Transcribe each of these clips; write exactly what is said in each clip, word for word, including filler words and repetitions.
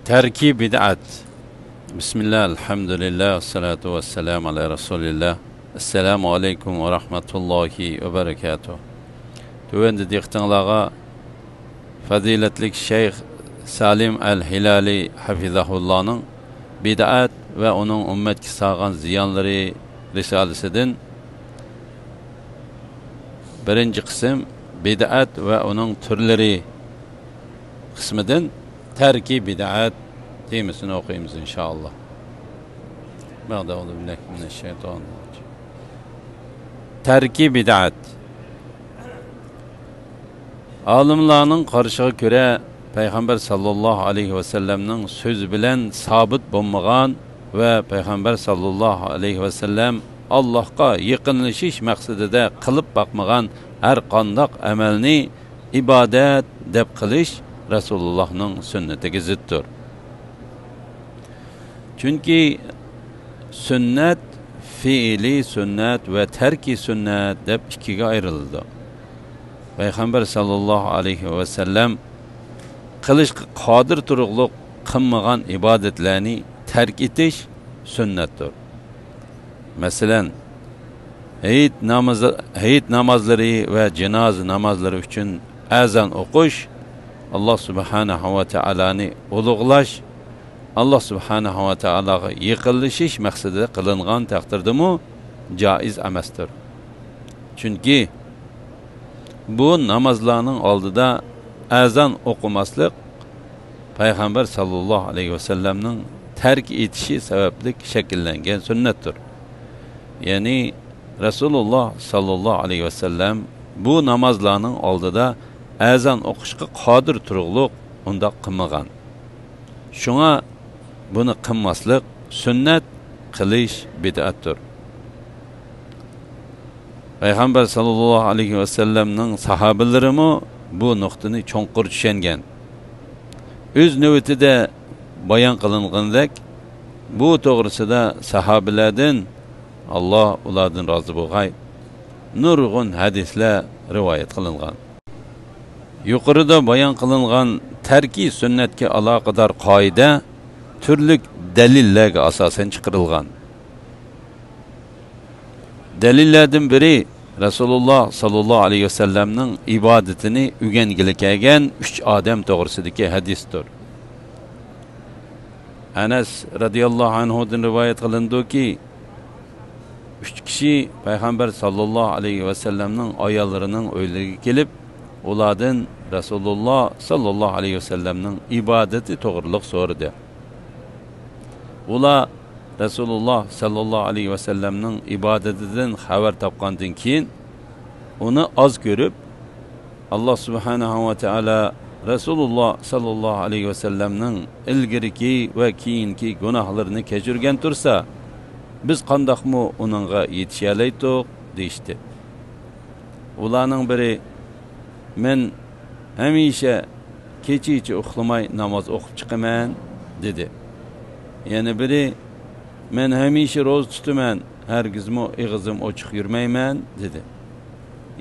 تەركى بىدئەت. بىسمىللا، ئەلھەمدۇلىللا، ۋەسسالاتۇ ۋەسسالامۇ ئالا رەسۇلىللا. ئەسسالامۇ ئەلەيكۇم ۋە رەھمەتۇللاھى ۋە بەرىكاتۇھ. تۆۋەندە دىققىتىڭلارغا پەزىلەتلىك شەيخ سالىم ئەل ھىلالى ھەفىزەھۇللانىڭ بىدئەت ۋە ئۇنىڭ ئۈممەتكە سالغان زىيانلىرى رىسالىسىدىن بىرىنچى قىسىم، بىدئەت ۋە ئۇنىڭ تۈرلىرى قىسمىدىن تەركى بىدئەت تېمىسىنى ئوقۇيمىز، ئىنشائاللا. بەئدە، ئەئۇزۇ بىللاھى مىنەششەيتانىررەجىم. تەركى بىدئەت. ئالىملارنىڭ قارىشىغا كۆرە، پەيغەمبەر ساللاللاھۇ ئەلەيھى ۋەسەللەمنىڭ سۆزى بىلەن سابىت بولمىغان ۋە پەيغەمبەر ساللاللاھۇ ئەلەيھى ۋەسەللەم ئاللاھقا يېقىنلىشىش مەقسىتىدە قىلىپ باقمىغان ھەر قانداق ئەمەلنى ئىبادەت دەپ قىلىش رەسۇلۇللاھنىڭ سۈننىتىگە زىتتۇر. چۈنكى سۈننەت، فېئىلىي سۈننەت ۋە تەركىي سۈننەت دەپ ئىككىگە ئايرىلىدۇ. پەيغەمبەر ساللاللاھۇ ئەلەيھى ۋەسەللەم قىلىشقا قادىر تۇرۇقلۇق قىلمىغان ئىبادەتلەرنى تەرك ئېتىش سۈننەتتۇر. مەسىلەن، ھېيت نامىزى، ھېيت نامازلىرى ۋە جىنازا نامازلىرى ئۈچۈن ئەزان ئوقۇش، ئاللا سۇبھانەھۇ ۋە تائالانى ئۇلۇغلاش، ئاللا سۇبھانەھۇ ۋە تائالاغا يېقىنلىشىش مەقسىتىدە قىلىنغان تەقدىردىمۇ جائىز ئەمەستۇر. چۈنكى بۇ نامازلارنىڭ ئالدىدا ئەزان ئوقۇماسلىق پەيغەمبەر ساللاللاھۇ ئەلەيھى ۋەسەللەمنىڭ تەرك ئېتىشى سەۋەبلىك شەكىللەنگەن سۈننەتتۇر. يەنى رەسۇلۇللا ساللاللاھۇ ئەلەيھى ۋەسەللەم بۇ نامازلارنىڭ ئالدىدا ئەزان ئوقۇشقا قادىر تۇرۇقلۇق ئۇنداق قىلمىغان. شۇڭا بۇنى قىلماسلىق سۈننەت، قىلىش بىدئەتتۇر. پەيغەمبەر ساللاللاھۇ ئەلەيھى ۋەسەللەمنىڭ ساھابىلىرىمۇ بۇ نۇقتىنى چوڭقۇر چۈشەنگەن. ئۆز نۆۋىتىدە بايان قىلىنغىنىدەك، بۇ توغرىسىدا ساھابىلەردىن، ئاللا ئۇلاردىن رازى بولغاي، نۇرغۇن ھەدىسلەر رىۋايەت قىلىنغان. يۇقىرىدا بايان قىلىنغان تەركىي سۈننەتكە ئالاقىدار قائىدە تۈرلۈك دەلىللەرگە ئاساسەن چىقىرىلغان. دەلىللەردىن بىرى، رەسۇلۇللا ساللاللاھۇ ئەلەيھى ۋەسەللەمنىڭ ئىبادىتىنى ئۆگەنگىلى كەلگەن ئۈچ ئادەم توغرىسىدىكى ھەدىستۇر. ئەنەس رەزىياللاھۇ ئەنھۇدىن رىۋايەت قىلىنىدۇكى، ئۈچ كىشى پەيغەمبەر ساللاللاھۇ ئەلەيھى ۋەسەللەمنىڭ ئاياللىرىنىڭ ئۆيلىرىگە كېلىپ، ئۇلاردىن رەسۇلۇللا ساللاللاھۇ ئەلەيھى ۋەسەللەمنىڭ ئىبادىتى توغرىلىق سورىدى. ئۇلار رەسۇلۇللا ساللاللاھۇ ئەلەيھى ۋەسەللەمنىڭ ئىبادىتىدىن خەۋەر تاپقاندىن كېيىن، ئۇنى ئاز كۆرۈپ، ئاللا سۇبھانەھۇ ۋە تائالا رەسۇلۇللا ساللاللاھۇ ئەلەيھى ۋەسەللەمنىڭ ئىلگىرىكى ۋە كېيىنكى گۇناھلىرىنى كەچۈرگەن تۇرسا، بىز قانداقمۇ ئۇنىڭغا يېتىشەلەيتتۇق؟ دېيىشتى. ئۇلارنىڭ بىرى، مەن ھەمىشە كېچىچە ئۇخلىماي ناماز ئوقۇپ چىقىمەن، دېدى. يەنە بىرى، مەن ھەمىشە روزا تۇتىمەن، ھەرگىزمۇ ئېغىزىم ئوچۇق يۈرمەيمەن، دېدى.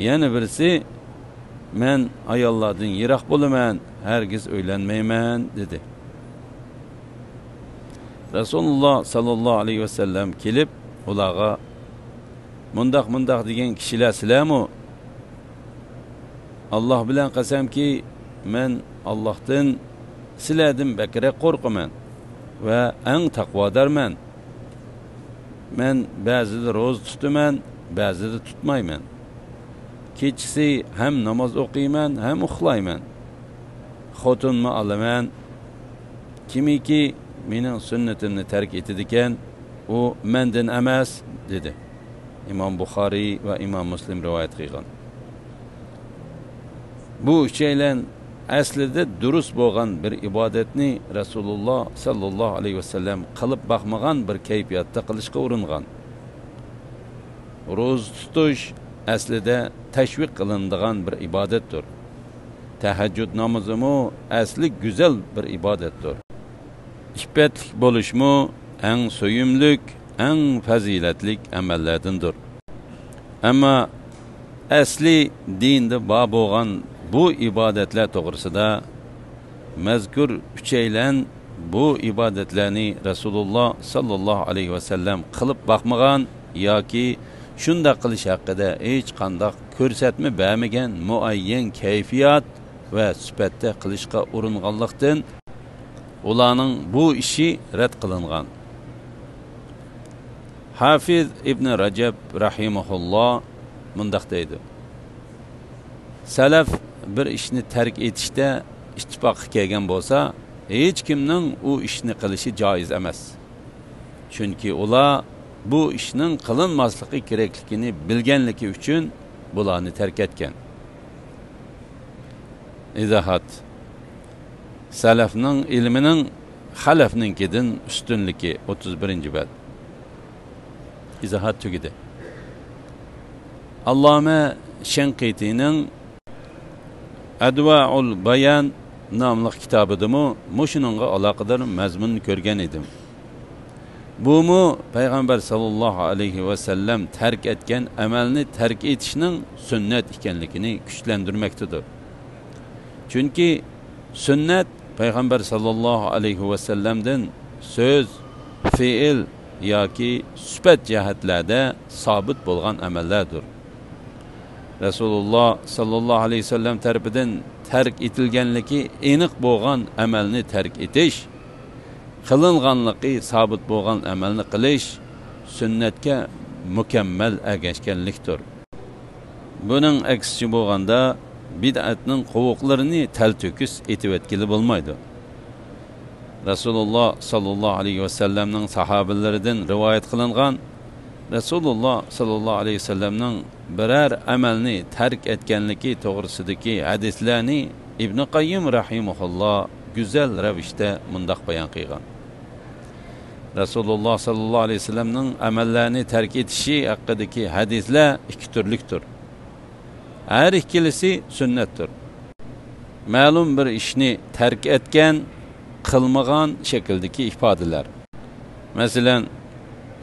يەنە بىرسى، مەن ئاياللاردىن يىراق بولىمەن، ھەرگىز ئۆيلەنمەيمەن، دېدى. رەسۇلۇللا ساللاللاھۇ ئەلەيھى ۋەسەللەم كېلىپ، ئۇلارغا، مۇنداق، مۇنداق دېگەن كىشىلەر سىلەرمۇ؟ ئاللا بىلەن قەسەمكى، مەن ئاللاھتىن سىلەردىن بەكرەك قورقىمەن ۋە ئەڭ تەقۋادارمەن. مەن بەزىدە روزا تۇتىمەن، بەزىدە تۇتمايمەن. كېچىسى ھەم ناماز ئوقۇيمەن، ھەم ئۇخلايمەن. خوتۇنمۇ ئالىمەن. كىمكى مېنىڭ سۈننىتىمنى تەرك ئېتىدىكەن، ئۇ مەندىن ئەمەس، دېدى. ئىمام بۇخارىي ۋە ئىمام مۇسلىم رىۋايەت قىلغان. بۇ ئۈچەيلەن ئەسلىدە دۇرۇس بولغان بىر ئىبادەتنى رەسۇلۇللا ساللاللاھۇ ئەلەيھى ۋەسەللەم قىلىپ باقمىغان بىر كەيپىياتتا قىلىشقا ئۇرۇنغان. روزا تۇتۇش ئەسلىدە تەشۋىق قىلىنىدىغان بىر ئىبادەتتۇر. تەھەججۇد نامىزىمۇ ئەسلى گۈزەل بىر ئىبادەتتۇر. ئىپپەتلىك بولۇشمۇ ئەڭ سۆيۈملۈك، ئەڭ پەزىلەتلىك ئەمەللەردىندۇر. ئەمما ئەسلى دىندا بار بولغان بۇ ئىبادەتلەر توغرىسىدا مەزكۇر ئۈچەيلەن بۇ ئىبادەتلەرنى رەسۇلۇللا ساللاللاھۇ ئەلەيھى ۋەسەللەم قىلىپ باقمىغان ياكى شۇنداق قىلىش ھەققىدە ھېچقانداق كۆرسەتمە بەرمىگەن مۇئەييەن كەيپىيات ۋە سۈپەتتە قىلىشقا ئۇرۇنغانلىقتىن، ئۇلارنىڭ بۇ ئىشى رەت قىلىنغان. ھافىز ئىبنى رەجەب رەھىمەھۇللا مۇنداق دەيدۇ: سەلەف بىر ئىشنى تەرك ئېتىشتە ئىتتىپاققا كەلگەن بولسا، ھېچكىمنىڭ ئۇ ئىشنى قىلىشى جائىز ئەمەس. چۈنكى ئۇلار بۇ ئىشنىڭ قىلىنماسلىقى كېرەكلىكىنى بىلگەنلىكى ئۈچۈن بۇلارنى تەرك ئەتكەن. ئىزاھات. سەلەفنىڭ ئىلمىنىڭ خەلەفنىڭكىدىن ئۈستۈنلۈكى، ئوتتۇز بىرىنچى بەت. ئىزاھات تۈگىدى. ئاللامە شەنقىتىنىڭ ئەدۋائۇل بايان ناملىق كىتابىدىمۇ مۇشۇنىڭغا ئالاقىدار مەزمۇننى كۆرگەن ئىدىم. بۇمۇ پەيغەمبەر ساللاللاھۇ ئەلەيھى ۋەسەللەم تەرك ئەتكەن ئەمەلنى تەرك ئېتىشنىڭ سۈننەت ئىكەنلىكىنى كۈچلەندۈرمەكتىدۇر. چۈنكى سۈننەت پەيغەمبەر ساللاللاھۇ ئەلەيھى ۋەسەللەمدىن سۆز، پېئىل ياكى سۈپەت جەھەتلەردە سابىت بولغان ئەمەللەردۇر. رەسۇلۇللا ساللاللاھۇ ئەلەيھى ۋەسەللەم تەرىپىدىن تەرك ئېتىلگەنلىكى ئېنىق بولغان ئەمەلنى تەرك ئېتىش، قىلىنغانلىقى سابىت بولغان ئەمەلنى قىلىش سۈننەتكە مۇكەممەل ئەگەشكەنلىكتۇر. بۇنىڭ ئەكسىچە بولغاندا، بىدئەتنىڭ قوۋۇقلىرىنى تەلتۆكۈس ئېتىۋەتكىلى بولمايدۇ. رەسۇلۇللا ساللاللاھۇ ئەلەيھى ۋەسەللەمنىڭ ساھابىلىرىدىن رىۋايەت قىلىنغان، رەسۇلۇللا ساللاللاھۇ ئەلەيھى ۋەسەللەمنىڭ بىرەر ئەمەلنى تەرك ئەتكەنلىكى توغرىسىدىكى ھەدىسلەرنى ئىبنى قەييىم رەھىمەھۇللا گۈزەل رەۋىشتە مۇنداق بايان قىلغان: رەسۇلۇللا ساللاللاھۇ ئەلەيھى ۋەسەللەمنىڭ ئەمەللەرنى تەرك ئېتىشى ھەققىدىكى ھەدىسلەر ئىككى تۈرلۈكتۇر. ھەر ئىككىلىسى سۈننەتتۇر. مەلۇم بىر ئىشنى تەرك ئەتكەن، قىلمىغان شەكىلدىكى ئىپادىلەر. مەسىلەن،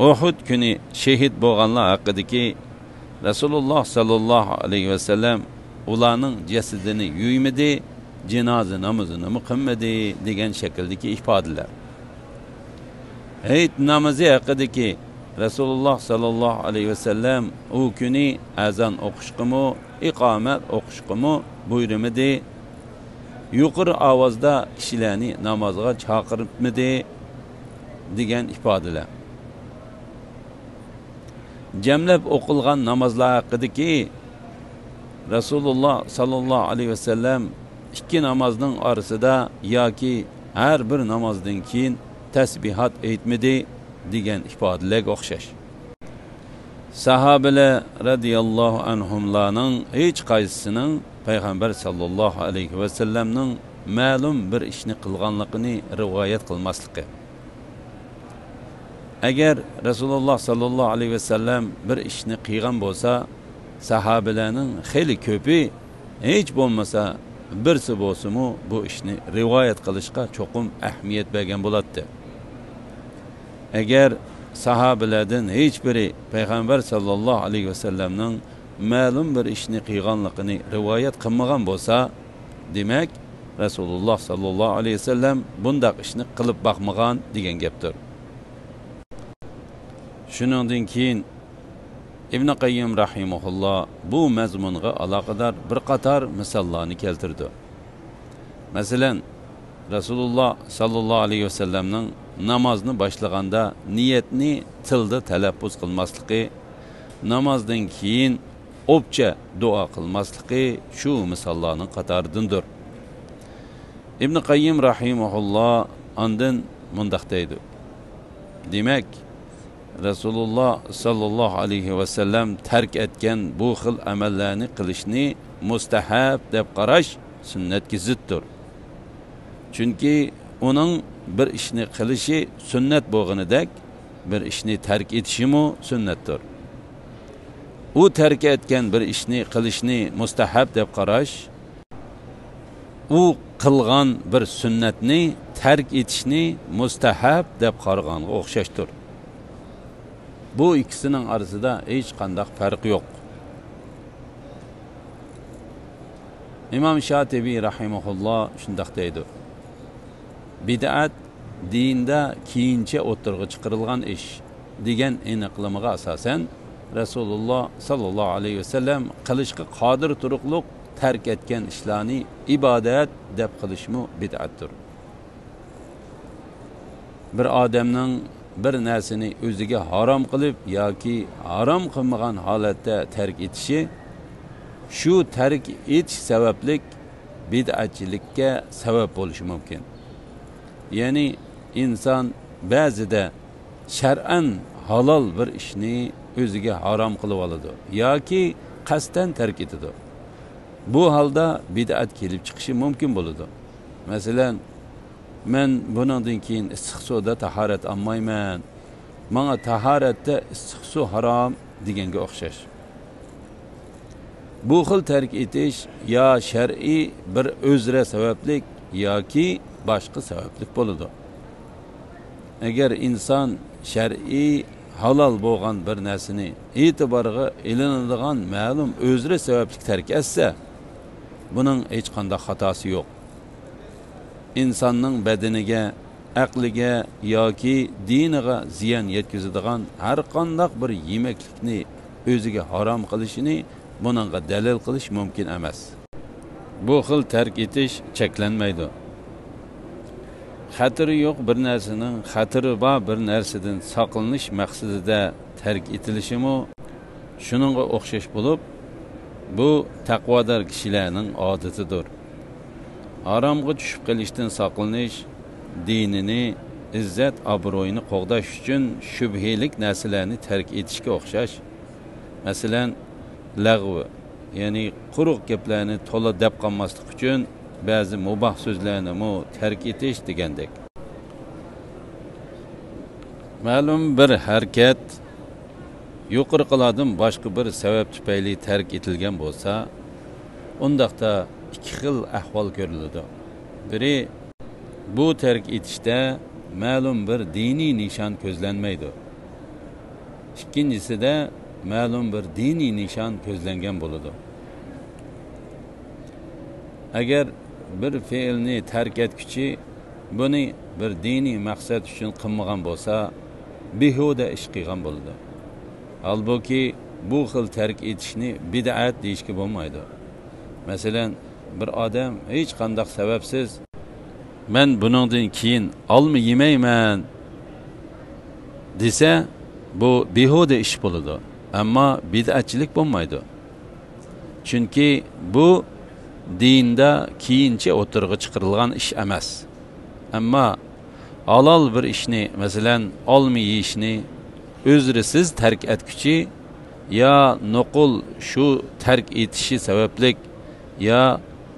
ئۇھۇد كۈنى شېھىت بولغانلار ھەققىدىكى رەسۇلۇللا ساللاللاھۇ ئەلەيھى ۋەسەللەم ئۇلارنىڭ جەسىتىنى يۇيمىدى، جىنازا نامىزىنىمۇ قىلمىدى دېگەن شەكىلدىكى ئىپادىلەر. ھېيت نامىزى ھەققىدىكى رەسۇلۇللا ساللاللاھۇ ئەلەيھى ۋەسەللەم ئۇ كۈنى ئەزان ئوقۇشقىمۇ، ئىقامەت ئوقۇشقىمۇ بۇيرۇمىدى، يۇقىرى ئاۋازدا كىشىلەرنى نامازغا چاقىرتمىدى دېگەن ئىپادىلەر. جەملەپ ئوقۇلغان نامازلار ھەققىدىكى رەسۇلۇللا ساللاللاھۇ ئەلەيھى ۋەسەللەم ئىككى نامازنىڭ ئارىسىدا ياكى ھەر بىر نامازدىن كېيىن تەسبىھات ئېيتمىدى دېگەن ئىپادىلەرگە ئوخشاش. ساھابىلەر رەزىياللاھۇ ئەنھۇملارنىڭ ھېچقايسىسىنىڭ پەيغەمبەر ساللاللاھۇ ئەلەيھى ۋەسەللەمنىڭ مەلۇم بىر ئىشنى قىلغانلىقىنى رىۋايەت قىلماسلىقى. ئەگەر رەسۇلۇللا ساللاللاھۇ ئەلەيھى ۋەسەللەم بىر ئىشنى قىلغان بولسا، ساھابىلەرنىڭ خېلى كۆپى، ھېچ بولمىسا بىرسى بولسىمۇ، بۇ ئىشنى رىۋايەت قىلىشقا چوقۇم ئەھمىيەت بەرگەن بولاتتى. ئەگەر ساھابىلەردىن ھېچ بىرى پەيغەمبەر ساللاللاھۇ ئەلەيھى ۋەسەللەمنىڭ مەلۇم بىر ئىشنى قىلغانلىقىنى رىۋايەت قىلمىغان بولسا، دېمەك، رەسۇلۇللا ساللاللاھۇ ئەلەيھى ۋەسەللەم بۇنداق ئىشنى قىلىپ باقمىغان دېگەن گەپتۇر. شۇنىڭدىن كېيىن ئىبنى قەييىم رەھىمەھۇللا بۇ مەزمۇنغا ئالاقىدار بىر قاتار مىساللارنى كەلتۈرىدۇ. مەسىلەن، رەسۇلۇللا ساللاللاھۇ ئەلەيھى ۋەسەللەمنىڭ نامازنى باشلىغاندا نىيەتنى تىلدا تەلەپپۇز قىلماسلىقى، نامازدىن كېيىن ئوپچە دۇئا قىلماسلىقى شۇ مىساللارنىڭ قاتارىدىندۇر. ئىبنى قەييىم رەھىمەھۇللا ئاندىن مۇنداق دەيدۇ: دېمەك، رەسۇلۇللا ساللاللاھۇ ئەلەيھى ۋەسەللەم تەرك ئەتكەن بۇ خىل ئەمەللەرنى قىلىشنى مۇستەھەب دەپ قاراش سۈننەتكە زىتتۇر. چۈنكى ئۇنىڭ بىر ئىشنى قىلىشى سۈننەت بولغىنىدەك، بىر ئىشنى تەرك ئېتىشىمۇ سۈننەتتۇر. ئۇ تەرك ئەتكەن بىر ئىشنى قىلىشنى مۇستەھەب دەپ قاراش، ئۇ قىلغان بىر سۈننەتنى تەرك ئېتىشنى مۇستەھەب دەپ قارىغانغا ئوخشاشتۇر. بۇ ئىككىسىنىڭ ئارىسىدا ھېچقانداق پەرق يوق. ئىمام شاتىبى رەھىمەھۇللا شۇنداق دەيدۇ: بىدئەت دىندا كېيىنچە ئوتتۇرىغا چىقىرىلغان ئىش، دېگەن ئېنىقلىمىغا ئاساسەن، رەسۇلۇللا ساللاللاھۇ ئەلەيھى ۋەسەللەم قىلىشقا قادىر تۇرۇقلۇق تەرك ئەتكەن ئىشلارنى ئىبادەت دەپ قىلىشمۇ بىدئەتتۇر. بىر ئادەمنىڭ بىر نەرسىنى ئۆزىگە ھارام قىلىپ ياكى ھارام قىلمىغان ھالەتتە تەرك ئېتىشى، شۇ تەرك ئېتىش سەۋەبلىك بىدئەتچىلىككە سەۋەب بولۇشى مۇمكىن. يەنى ئىنسان بەزىدە شەرئەن ھالال بىر ئىشنى ئۆزىگە ھارام قىلىۋالىدۇ ياكى قەستەن تەرك ئېتىدۇ. بۇ ھالدا بىدئەت كېلىپ چىقىشى مۇمكىن بولىدۇ. مەسىلەن، مەن بۇنىڭدىن كېيىن ئىسسىق سۇدا تاھارەت ئالمايمەن، ماڭا تاھارەتتە ئىسسىق سۇ ھارام، دېگەنگە ئوخشاش. بۇ خىل تەرك ئېتىش يا شەرئىي بىر ئۆزرە سەۋەبلىك ياكى باشقا سەۋەبلىك بولىدۇ. ئەگەر ئىنسان شەرئىي ھالال بولغان بىر نەرسىنى ئېتىبارغا ئېلىنىدىغان مەلۇم ئۆزرە سەۋەبلىك تەرك ئەتسە، بۇنىڭ ھېچقانداق خاتاسى يوق. ئىنساننىڭ بەدىنىگە، ئەقلىگە ياكى دىنىغا زىيان يەتكۈزىدىغان ھەرقانداق بىر يېمەكلىكنى ئۆزىگە ھارام قىلىشىنى بۇنىڭغا دەلىل قىلىش مۇمكىن ئەمەس. بۇ خىل تەرك ئېتىش چەكلەنمەيدۇ. خەتىرى يوق بىر نەرسىنىڭ خەتىرى بار بىر نەرسىدىن ساقلىنىش مەقسىتىدە تەرك ئېتىلىشىمۇ شۇنىڭغا ئوخشاش بولۇپ، بۇ تەقۋادار كىشىلەرنىڭ ئادىتىدۇر. ھارامغا چۈشۈپ قېلىشتىن ساقلىنىش، دىنىنى، ئىززەت-ئابرۇيىنى قوغداش ئۈچۈن شۈبھىلىك نەرسىلەرنى تەرك ئېتىشكە ئوخشاش. مەسىلەن، لەغۋ، يەنى قۇرۇق گەپلەرنى تولا دەپ قالماسلىق ئۈچۈن بەزى مۇباھ سۆزلەرنىمۇ تەرك ئېتىش دېگەندەك. مەلۇم بىر ھەرىكەت يۇقىرىقىلاردىن باشقا بىر سەۋەب تۈپەيلى تەرك ئېتىلگەن بولسا، ئۇنداقتا ئىككى خىل ئەھۋال كۆرۈلىدۇ. بىرى، بۇ تەرك ئېتىشتە مەلۇم بىر دىنىي نىشان كۆزلەنمەيدۇ. ئىككىنچىسىدە، مەلۇم بىر دىنىي نىشان كۆزلەنگەن بولىدۇ. ئەگەر بىر پېئىلنى تەرك ئەتكۈچى بۇنى بىر دىنىي مەقسەت ئۈچۈن قىلمىغان بولسا، بىھۇدە ئىش قىلغان بولىدۇ. ھالبۇكى، بۇ خىل تەرك ئېتىشنى بىدئەت دېيىشكە بولمايدۇ. مەسىلەن، بىر ئادەم ھېچقانداق سەۋەبسىز، «مەن بۇنىڭدىن كېيىن ئالما يېمەيمەن» دېسە، بۇ بىھۇدە ئىش بولىدۇ، ئەمما بىدئەتچىلىك بولمايدۇ. چۈنكى بۇ دىندا كېيىنچە ئوتتۇرىغا چىقىرىلغان ئىش ئەمەس. ئەمما ھالال بىر ئىشنى، مەسىلەن، ئالما يېيىشنى ئۆزرىسىز تەرك ئەتكۈچى يا نوقۇل شۇ تەرك ئېتىشى سەۋەبلىك يا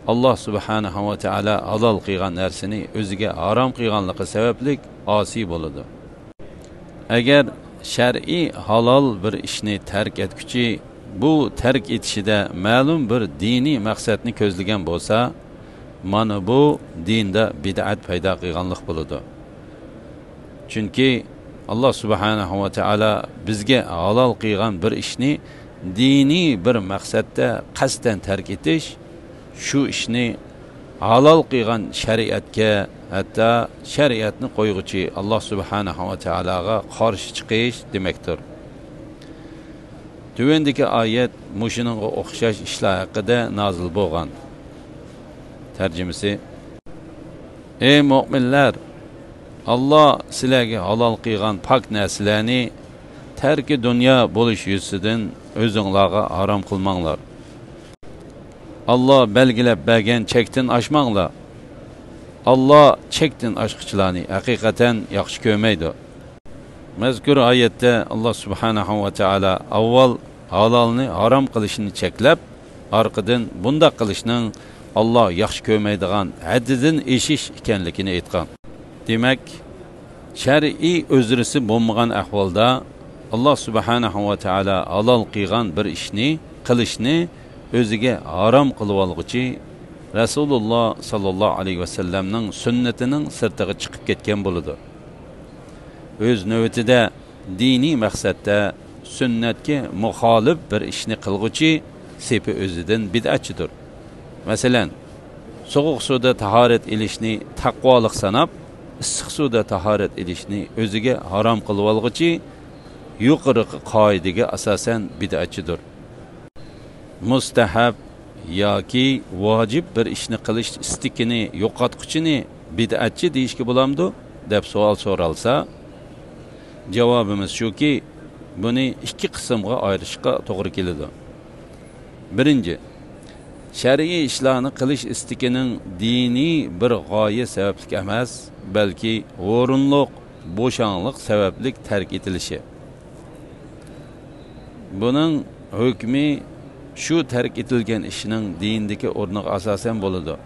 ئاللا سۇبھانەھۇ ۋە تائالا ھالال قىلغان نەرسىنى ئۆزىگە ھارام قىلغانلىقى سەۋەبلىك ئاسىي بولىدۇ. ئەگەر شەرئىي ھالال بىر ئىشنى تەرك ئەتكۈچى بۇ تەرك ئېتىشىدە مەلۇم بىر دىنىي مەقسەتنى كۆزلىگەن بولسا، مانا بۇ دىندا بىدئەت پەيدا قىلغانلىق بولىدۇ. چۈنكى ئاللا سۇبھانەھۇ ۋە تائالا بىزگە ھالال قىلغان بىر ئىشنى دىنىي بىر مەقسەتتە قەستەن تەرك ئېتىش، شۇ ئىشنى ھالال قىلغان شەرىئەتكە، ھەتتا شەرىئەتنى قويغۇچى ئاللا سۇبھانەھۇ ۋە تائالاغا قارشى چىقىش دېمەكتۇر. تۆۋەندىكى ئايەت مۇشۇنىڭغا ئوخشاش ئىشلار ھەققىدە نازىل بولغان. تەرجىمىسى: ئەي مۆمىنلەر! ئاللا سىلەرگە ھالال قىلغان پاك نەرسىلەرنى تەركى دۇنيا بولۇش يۈزىسىدىن ئۆزۈڭلارغا ھارام قىلماڭلار. ئاللا بەلگىلەپ بەرگەن چەكتىن ئاشماڭلار. ئاللا چەكتىن ئاشقۇچىلارنى ھەقىقەتەن ياخشى كۆرمەيدۇ. مەزكۇر ئايەتتە ئاللا سۇبھانەھۇ ۋە تائالا ئاۋۋال ھالالنى ھارام قىلىشنى چەكلەپ، ئارقىدىن بۇنداق قىلىشنىڭ ئاللا ياخشى كۆرمەيدىغان ھەددىدىن ئېشىش ئىكەنلىكىنى ئېيتقان. دېمەك، شەرئىي ئۆزرىسى بولمىغان ئەھۋالدا ئاللا سۇبھانەھۇ ۋە تائالا ھالال قىلغان بىر ئىشنى قىلىشنى ئۆزىگە ھارام قىلىۋالغۇچى رەسۇلۇللا ساللاللاھۇ ئەلەيھى ۋەسەللەمنىڭ سۈننىتىنىڭ سىرتىغا چىقىپ كەتكەن بولىدۇ. ئۆز نۆۋىتىدە، دىنىي مەقسەتتە سۈننەتكە مۇخالىپ بىر ئىشنى قىلغۇچى سېپى ئۆزىدىن بىدئەتچىدۇر. مەسىلەن، سوغۇق سۇدا تاھارەت ئېلىشنى تەقۋالىق ساناپ، ئىسسىق سۇدا تاھارەت ئېلىشنى ئۆزىگە ھارام قىلىۋالغۇچى يۇقىرىقى قائىدىگە ئاساسەن بىدئەتچىدۇر. مۇستەھەب ياكى ۋاجىپ بىر ئىشنى قىلىش ئىستىكىنى يوقاتقۇچىنى بىدئەتچى دېيىشكە بولامدۇ؟ دەپ سوئال سورالسا، جاۋابىمىز شۇكى، بۇنى ئىككى قىسىمغا ئايرىشقا توغرا كېلىدۇ. بىرىنچى، شەرئىي ئىشلارنى قىلىش ئىستىكىنىڭ دىنىي بىر غايە سەۋەبلىك ئەمەس، بەلكى ھورۇنلۇق، بوشاڭلىق سەۋەبلىك تەرك ئېتىلىشى. بۇنىڭ ھۆكمى شۇ تەرك ئېتىلگەن ئىشنىڭ دىندىكى ئورنىغا ئاساسەن بولىدۇ.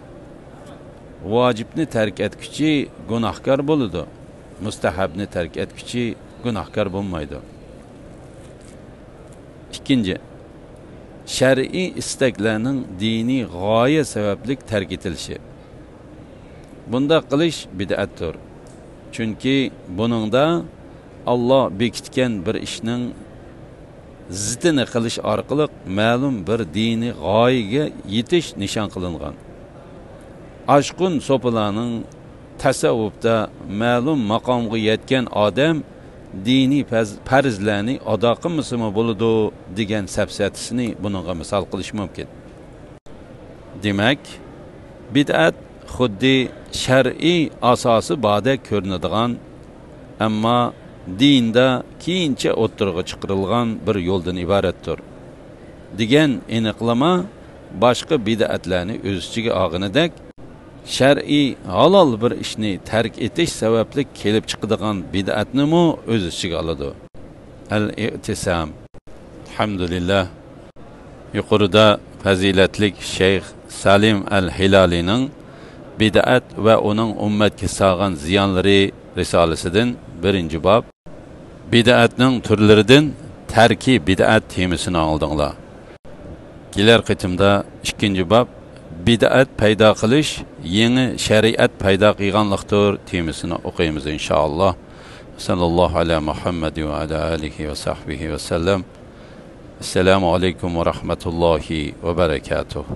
ۋاجىپنى تەرك ئەتكۈچى گۇناھكار بولىدۇ، مۇستەھەبنى تەرك ئەتكۈچى گۇناھكار بولمايدۇ. ئىككىنچى، شەرئىي ئىستەكلەرنىڭ دىنىي غايە سەۋەبلىك تەرك ئېتىلىشى. بۇنداق قىلىش بىدئەتتۇر. چۈنكى بۇنىڭدا ئاللا بېكىتكەن بىر ئىشنىڭ زىتىنى قىلىش ئارقىلىق مەلۇم بىر دىنىي غايىگە يېتىش نىشان قىلىنغان. ئاشقۇن سوپىلارنىڭ تەسەۋۋۇپتا مەلۇم ماقامغا يەتكەن ئادەم دىنىي پەز-، پەرزلەرنى ئادا قىلمىسىمۇ بولىدۇ دېگەن سەپسەتىسىنى بۇنىڭغا مىسال قىلىش مۇمكىن. دېمەك، بىدئەت خۇددى شەرئىي ئاساسى باردەك كۆرۈنىدىغان، ئەمما دىندا كېيىنچە ئوتتۇرىغا چىقىرىلغان بىر يولدىن ئىبارەتتۇر، دېگەن ئېنىقلىما باشقا بىدئەتلەرنى ئۆز ئىچىگە ئالغىنىدەك، شەرئىي ھالال بىر ئىشنى تەرك ئېتىش سەۋەبلىك كېلىپ چىقىدىغان بىدئەتنىمۇ ئۆز ئىچىگە ئالىدۇ. ئەل-ئىئتىسام. ئەلھەمدۇلىللا. يۇقىرىدا پەزىلەتلىك شەيخ سالىم ئەل ھىلالىنىڭ بىدئەت ۋە ئۇنىڭ ئۈممەتكە سالغان زىيانلىرى رىسالىسىدىن بىرىنچى باب، بىدئەتنىڭ تۈرلىرىدىن تەركى بىدئەت تېمىسىنى ئاڭلىدىڭلار. كېلەر قېتىمدا ئىككىنچى باب، بىدئەت پەيدا قىلىش يېڭى شەرىئەت پەيدا قىلغانلىقتۇر تېمىسىنى ئوقۇيمىز، ئىنشائاللا. سەللەللاھۇ ئەلا مۇھەممەد ۋە ئەلا ئالىھى ۋە سەھبىھى ۋە سەللەم. ئەسسالامۇ ئەلەيكۇم ۋە رەھمەتۇللاھى ۋە بەرەكاتۇھ.